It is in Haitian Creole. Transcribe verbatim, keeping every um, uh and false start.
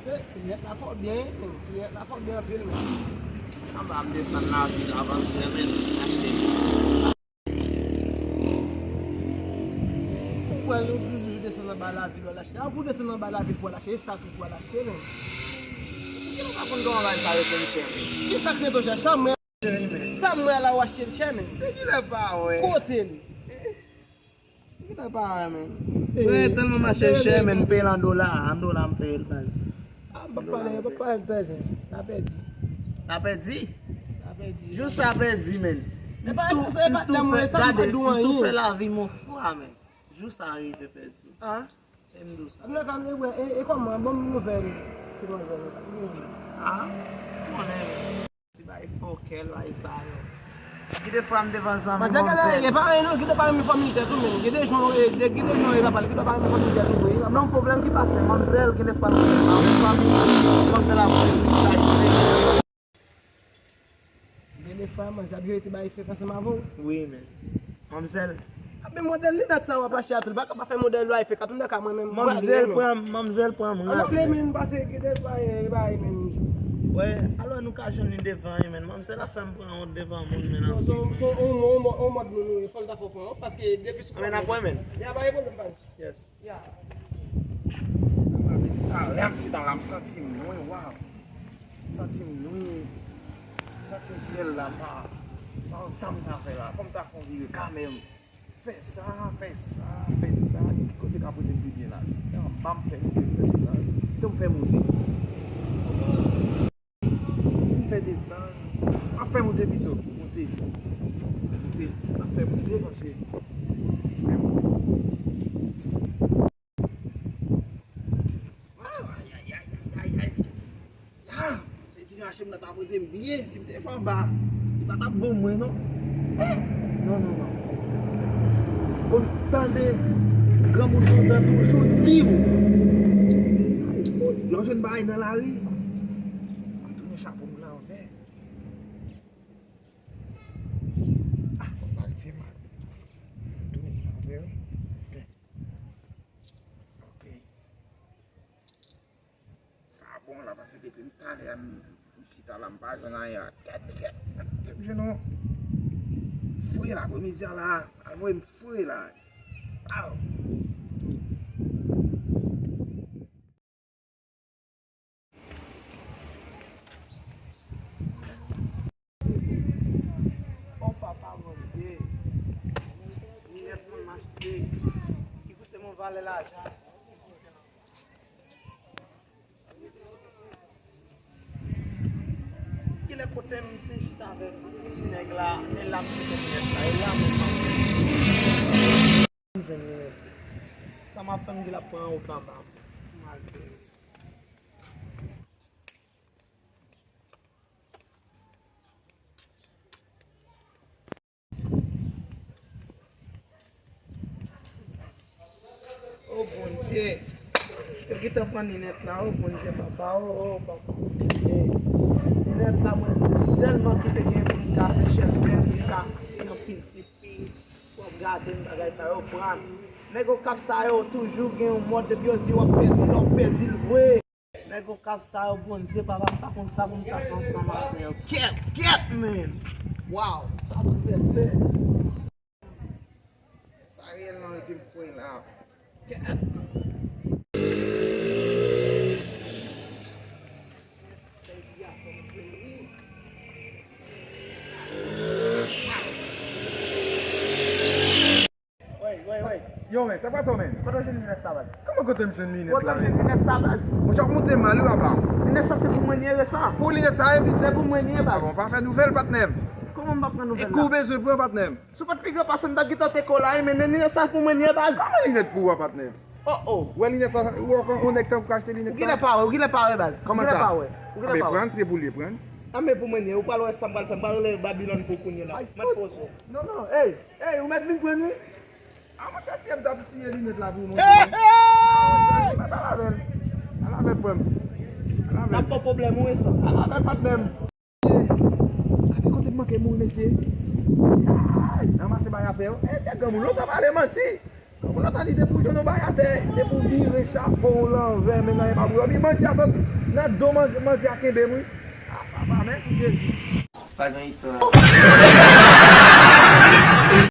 Se, se nèt la fò byen, men. Se nèt la fò byen anpil, men. Anba m desann lavil avanse, men. Achte. Ou pral ou toujou desann anba lavil, w al achte. A, pou desann anba lavil pou w al achte, e sa tou pou w al achte, men. Ki nou pa konn kòman bagay sa yo konn chè, men. Ki sa k rete chè? Sa m wè, sa m wè la, w achte l chè, men. Se kilè pa wè. Kote l? Ki ta pa wè, men. Bagay tèlman mache chè, men, m peye l an dola, an dola m peye l, baz. A, m p ap pale, m p ap pale, tande. N a pèdi. N a pèdi? N a pèdi. Jou sa pèdi, men. E pa, se pa dam mwen, sa m pa di w anyen. M tou fè lavi m yon fwa, men. Jou sa rive pèdi. A? E m di w sa. Ann, e, e, e kòman? Ban m nouvèl ti manzè sa. A? Konnen, men. Ti bay fòkè, bay sa yo. Gen de fwa m devan zanmi manzè, manzè. Gen de pa renmen fanmi tèt ou menm. Gen de jan, gen de jan e pa pale, gen de pa renmen fanmi tèt ou vre. Non, pwoblèm ki pase, manzè, gen de fwa m devan zanmi manzè la. Gen de fwa manzè ap jere ti bay fèk ansanm avè w. Wi, men. Manzè. A, men modèl linèt sa w ap achte a tou, li pa ka pa fè modèl bay fèk a tou nan ka mwen menm. Manzè pran, manzè pran m ras, men. Alò, men, pase ki te bay, bay, men. Wè, alò nou ka jwenn li devan, wi, men. Manzè la fè m pran wont devan moun, men. Non, se, se yon, yon, yon mòd moun, wi, fò l ta fè w pran wont, paske depi sou. Men n ap wè, men. Ya, pa gen pwoblèm, baz. Yes. Ya. Talè m ti tan la, m santi m lwen, waw. M santi m lwen. M santi m sèl la, pa, pa wè sa m ta fè la. Fò m ta fè yon vire kanmenm. Fè sa, fè sa, fè sa. Ki kote k ap pote m pi byen la? Si fè anba m fè monte, fè desann. Kite m fè monte. Si m fè desann, m ap fè monte pito. Monte. Monte. M ap fè monte, monchè. Fè monte. Waw, ay, ay, ay. Ya, se ti mache m nan ta pote m byen, si m te fè anba, li pa t ap bon mwen, non. Eh, non, non, non. Konn tande granmoun lontan toujou di w, lè w jwenn bagay nan lari, m tounen chapo m lanvè. Ah, fò m al di mal. M tounen lanvè, wi. Ok. Ok. Sa bon la, paske depi m talè a, m, m chita la, m pa jwenn anyen. Gad, mesye, m jwenn yon fre la, apremidi a la, al voye m fre la. Aw. O papa Bondye, linèt mwen m achte, ki koute m yon valè lajan. Kilè kote m te chita avèk ti nèg la, e la m kite linèt la, e la m. M jwenn li, mesye. Sa m ap fè m di l ap pran wout anba m. Malgre. O Bondye, yo gentan pran linèt la, o Bondye, papa, o, o, papa. Linèt la, mwen sèlman ki te gen pou m ka fè chèlbè, pou m ka fè yon pil ti fi, w ap gade m, bagay sa yo pran. Nèg Okap sa yo toujou gen yon mòd, depi yo di w ap pèdi l, w ap pèdi l vre. Nèg Okap sa yo, Bondye, papa, m pa konn sa pou m ta fè ansanm avè yo. Kèt, kèt, men! Waw, sa boulvèse. Sa reyèlman rete m fre la. Kèt! Wey, wey, wey. Yo, men, sa k pase w, men? Kote w jwenn linèt sa, baz? Kòman kote m jwenn linèt la, men? Kote w jwenn linèt sa, baz? Monchè, w ap monte mal, wi, papa. Linèt sa, se pou mwen li ye, sa. Pou linèt sa, epi se pou mwen li ye, baz. A bon, pa fè nouvèl, patnè m. Kòman m pa pran nouvèl la? E kou w bezwen pran, patnè m? Si w pa t pi gran pase m, m ta gentan te kole, men linèt sa pou mwen li ye, baz. Kòman linèt pou w, patnè m? Oh, oh. Wè linèt sa, ou wè yon nèg tankou ka achte linèt sa? Ou genlè pa wè, ou genlè pa wè, baz. Kòman sa? Ou genlè pa wè, ou genlè pa wè. Pran, se pou li pran. A, men pou mwen li ye, ou pral wè sa m pral fè, m pral rele Babilòn pou kounye la. Mèt poze w. Non, non, ey, ey, ou mèt vin pran, wi. A, monchè, si m t ap tiye linèt la pou mwen. Hey, hey! A, monchè, pa t al avè l. Al avè l, frè m. Al avè l. N ap ba w pwoblèm, wi, sa. Al avè l, patnè m. Gade kote m manke mouri, mesye. Ay, ranmase bay afè yo. E se granmoun, lontan pale manti. Pou lòt ane, depi w jwenn yon bagay atè, depi w vire chapo w lanvè, men nan e pa pou yo. Epi mandya, nan do mandya kenbe m, wi. Ah, papa, mèsi Jezi. Pa gen istwa.